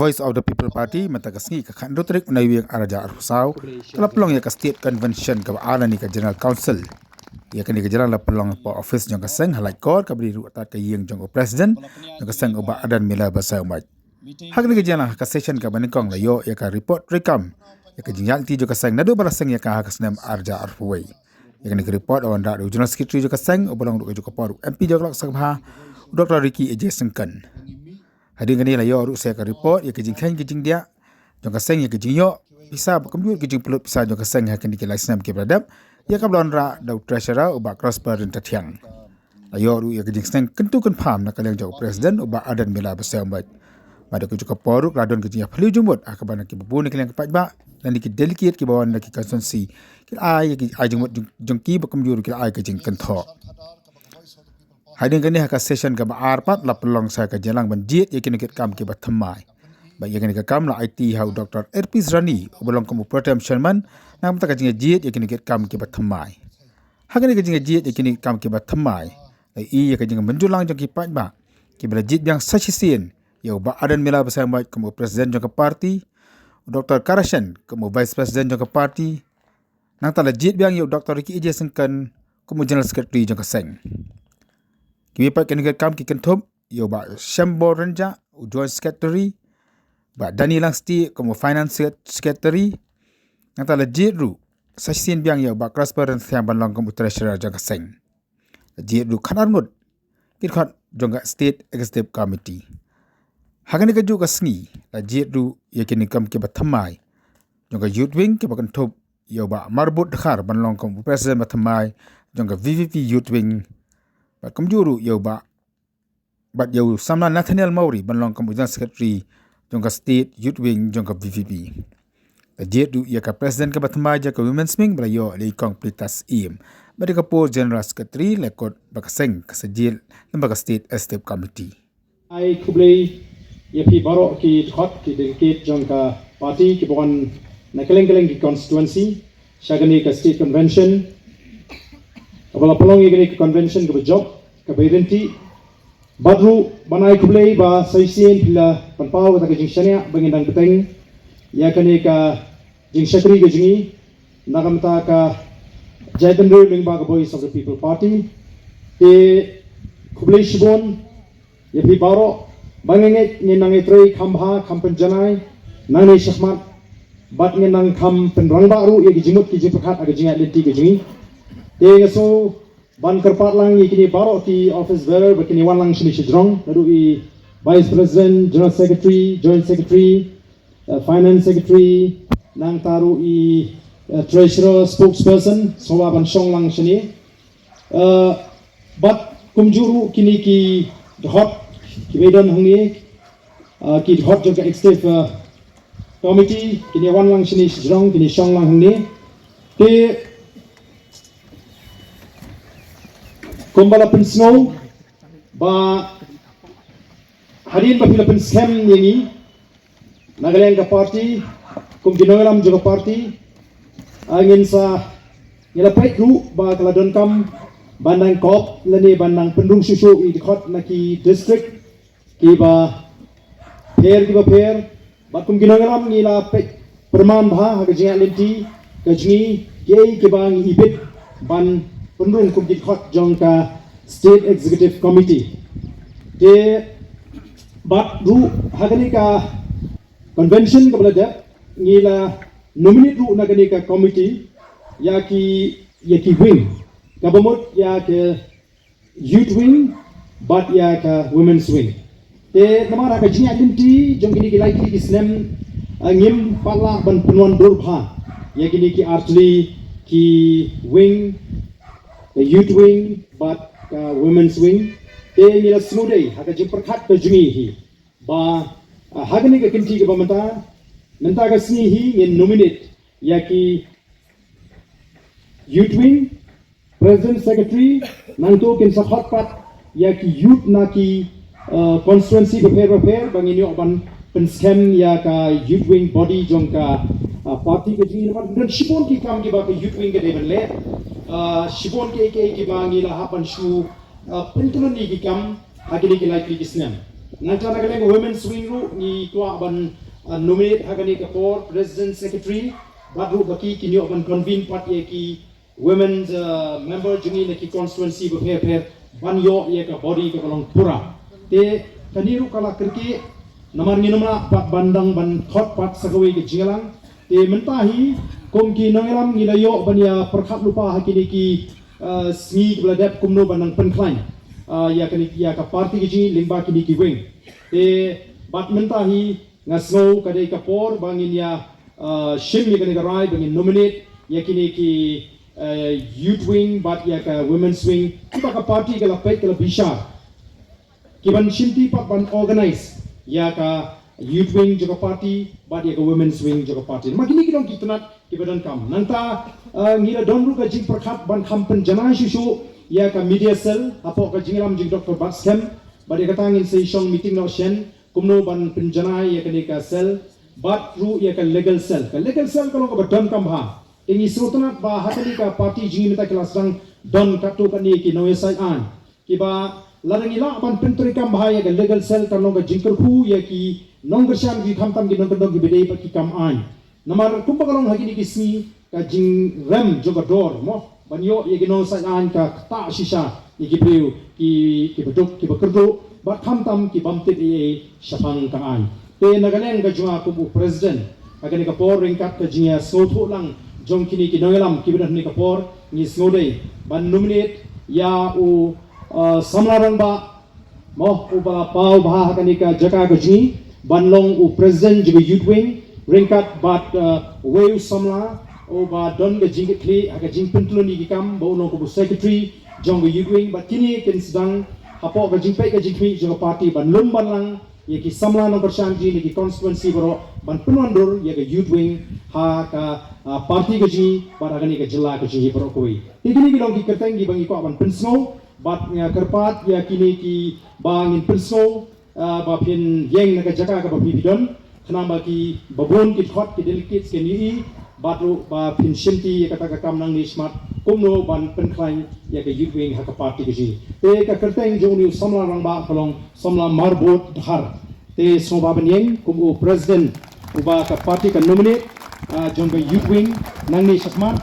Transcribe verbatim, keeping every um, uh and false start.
Voice of the People Party mynta ka sngi ka khatnriew tarik u Naiwieng arhajar arphew saw ka la pynlong ïa ka State Convention kaba ar lane ka General Council. Ïa kane ka jingïalang la pynlong hapoh office jong ka seng ha Laitkor kaba dei ruh tad ka ïing jong u President jong ka seng u Bah Ardent Miller Basaiawmoit. Ha kane ka jingïalang ha ka session kaba nyngkong la ïoh ïa ka report treikam ïa ka jingïaid lynti jong ka seng naduh ba la seng ïa ka ha ka snem arhajar arphew wei. Ïa kane ka report la wanrah da u General Secretary jong ka seng uba long ruh ka juk ka por u M P jong ka Lok Sabha u Doctor Ricky A J Syngkon. Hadien kane la ïoh ruh sa ka report ïa ka jingkheiñ ka jingdiah jong ka seng, ïa ka jingïoh pisa bad kumjuh ka jingpynlut pisa jong ka seng ha kine ki lai snem kiba la dep, ïa kaba la wanrah da u Treasurer u Bah Prosper Ryntathiang. La ïoh ruh ïa ka jingsneng kyntu kynpham na ka liang jong u President u Bah Ardent Miller Basaiawmoit. Bad ha ka juk ka por ruh ka la don ka jingïaphylliew jingmut ha kaba na kiba bun na ka liang ka paidbah lane ki delegate kiba wan na ki constituency ki la ai ïa ki ai jingmut jong, jong ki bad kumjuh ruh ki la ai ka jingkynthoh. Hadien kane ha ka session kaba ar pat la pynlong sa ka jingïalang ban jied ïa ki nongkitkam kiba thymmai. Bad ïa kane ka kam la aiti ha u Doctor Erpis Rani uba long kum u Pro Tem Chairman na ka bynta ka jingïajied ïa ki nongkitkam kiba thymmai. Ha kane ka jingïajied ïa ki nongkitkam kiba thymmai la ïohi ïa ka jingmynjurlang jong ki paidbah kiba la jied biang sa shisien ïa u Bah Ardent Miller Basaiawmoit kum u President jong ka party, u Doctor Karashen kum u Vice President jong ka party, nangta la jied biang ïa u Doctor Ricky A J Syngkon kum u General Secretary jong ka seng. Kiwei pat ki nongkitkam ki kynthup ïa u Bah Shembor Rynjah u Joint Secretary, Bah Danny Langstieh kum u Finance Secret-, Secretary. Nangta la jied ruh sa shisien biang ïa u Bah Prosper Ryntathiang ban long kum u Treasurer jong ka seng. La jied ruh khatar ngut ki dkhot jong ka State Executive Committee. Ha kane kajuh ka sngi la jied ruh ïa ki nongkitkam kiba thymmai jong ka Youth Wing kiba kynthup ïa u Bah Marbud Dkhar ban long kum u President ba thymmai jong ka V V P Youth Wing. Bad kumjuh ruh ïa u Bah, bad ïa u Samla Nathaniel Mawrie ban long kum u General Secretary jong ka State Youth Wing jong ka V V P. La jied ruh ïa ka President kaba thymmai jong ka Women's Wing ba la ïoh da i Kong Plitas Syiem. Bad ïa ka por General Secretary la kut ba ka seng ka sa jied lem bad ka State Executive Committee. Ai khublei ïa phi baroh ki dkhot ki delegate jong ka party kiba wan na kylleng kylleng ki constituency sha kane ka State Convention. Kaba la pynlong ïa kane ka convention kaba jop kaba ïaryntih. Bad ruh ban ai khublei ba sa shisien phi la pynpaw kata ka jingshaniah ba ngin dang bteng ïa kane ka jingshakri ka jong ngi na ka bynta ka jaitbynriew lyngba ka Voice of the People Party. Te khublei shibun ïa phi baroh, ba nga ngeit ngin nang ïatrei kham bha kham pynjanai nangne shakhmat, bad ngin nang kham pynrangbah ruh ïa ki jingmut ki jingpyrkhat ha ka jingïaid lynti ka jong ngi. Te nga sngew ban kyrpad lang ïa kine baroh ki office bearer ba kin ïa wan lang shane shajrong, naduh i Vice President, General Secretary, Joint Secretary, uh, Finance Secretary, nangta ruh i, uh, Treasurer, Spokesperson, sngewbha ban shong lang shane. Uh, bad kumjuh ruh kine ki dkhot kiba ïadon hangne, uh, ki dkhot jong ka Executive, uh, Committee, kin ïa wan lang shane shajrong, kin ïa shong lang hangne. Te kumba la pynsngew ba hadien ba phi la pynskhem ïa ngi na ka liang ka party kum ki nongïalam jong ka party, ah, ngin sa, ngi la peit ruh ba ka la donkam ban nang kop lane ban nang pynrung shuh shuh ïa ki dkhot na ki district kiba pher kiba pher. Bad kum ki nongïalam ngi la peit pyrman bha ha ka jingïaid lynti ka jong ngi kiei kiba ngi ibit ban pynrung kum ki dkhot jong ka State Executive Committee. Te bad ruh ha kane ka convention kaba la dep ngi la nominate ruh na kane ka committee ïa ki, ïa ki wing, kaba mut ïa ka Youth Wing bad ïa ka Women's Wing. Te namar ha ka jingïaid lynti jong kine ki lai tylli ki snem, ah, ngim pat lah ban pynwandur bha ïa kine ki artylli ki wing, ka Youth Wing bad ka Women's Wing. Te ngi la sngewdei ha ka jingpyrkhat ka jong ngi hi ba, ah, ha kane ka kynti kaba mynta, mynta ka sngi hi ngin nominate ïa ki Youth Wing, President, Secretary, nangta kin sa khot pat ïa ki youth na ki, uh, constituency bapher bapher ba ngin ïoh ban pynskhem ïa ka Youth Wing body jong ka, uh, party ka jong ngi. Namar don shibun ki kam kiba ka Youth Wing ka dei ban leh, uh, shibun kiei kiei kiba ngi la hap ban shu, uh, pynkhlaiñ ïa ki kam ha kine ki lai tylli ki snem. Nangta na ka liang ka women's wing ruh ngi kwah ban, uh, nominate ha kane ka por president, secretary, bad ruh ba ki kin ïoh ban convene pat ïa ki women's, uh, member jong ngi na ki constituency bapher bapher ban ïoh ïa ka body kaba long pura. Te kane ruh ka la kyrkieh namar ngin ym lah pat ban dang ban khot pat sa kawei ka jingïalang. Te mynta hi kum ki nongïalam ngi la ïoh ban ïa pyrkhat lypa ha kine ki, uh, sngi kiba la dep kumno ban nang pynkhlaiñ, uh, ïa kane, ïa ka party ka jong ngi lyngba kine ki wing. Te bad mynta hi nga sngew ka dei ka por ba ngin ïa, uh, shim ïa kane ka rai ba ngin nominate ïa kine ki, uh, youth wing bad ïa ka women's wing kiba ka party ka la peit ka la bishar, ki ban shimti pat ban organize ïa ka youth wing jong ka party bad ïa ka women's wing jong ka party. Namar kine ki long ki tnat kiba donkam. Nangta, uh, ngi la don ruh ka jingpyrkhat ban kham pynjanai shuh shuh ïa ka media cell hapoh ka jingïalam jong Doctor Batskhem. Bad ïa kata ngin sa ïa shong meeting noh shen kumno ban pynjanai ïa kane ka cell bad ruh ïa ka legal cell. Ka legal cell ka long kaba donkam bha. Te ngi sngewtynnat ba ha kane ka party jong ngi mynta ki la sdang don katto katne ki nongïasaid aiñ kiba lada ngi lah ban pyntreikam bha ïa ka legal cell kan long ka jingkyrkhu ïa ki nongkyrshan, ki khamtam ki nongkyndong kiba dei bad ki kam aiñ. Namar kumba ka long ha kine ki sngi ka jingrem jong ka dor mo ban ïoh ïa ki nongïasaid aiñ ka ktah shisha ïa ki briew ki, kiba duk kiba kyrduh bad khamtam ki bym tip ei ei shaphang ka aiñ. Te na ka liang ka jong nga kum u president ha kane ka por ryngkat ka jingïasngewthuh lang jong kine ki nongïalam kiba don ha kane ka por ngi sngewdei ban nominate ïa u, uh, samla rangbah mo uba la paw bha ha kane ka jaka ka jong ngi ban long u president jong ka youth wing ryngkat bad, uh, uwei u samla uba don ka jingkitkhlieh ha ka jingpyntlun ïa ki kam ba u long kum u secretary jong ka youth wing. Bad kine kin sdang hapoh ka jingpeit ka jingkhmih jong ka party ban lum ban lang ïa ki samla nongkyrshan jong ngi na ki constituency baroh ban pynwandur ïa ka youth wing ha ka, ah, party ka jong ngi bad ha kane ka jylla ka jong ngi baroh kawei. Te kine ki long ki kyrteng kiba ngi kwah ban pynsngew bad nga kyrpad ïa kine kiba ngin pynsngew, ah, ba phin ïeng na ka jaka kaba phi phi don. Khnang ba kiba bun ki dkhot ki delegates kin ïohi bad ruh ba phin shimti ïa kata ka kam nangne shakhmat kumno ban pynkhlaiñ ïa ka youth wing ha ka party ka jong ngi. Te ka kyrteng jong une u samla rangbah ka long samla Marbud Dkhar. Te sngewbha ban ïeng kum u president uba ka party ka nominate, ah, jong ka youth wing nangne shakhmat.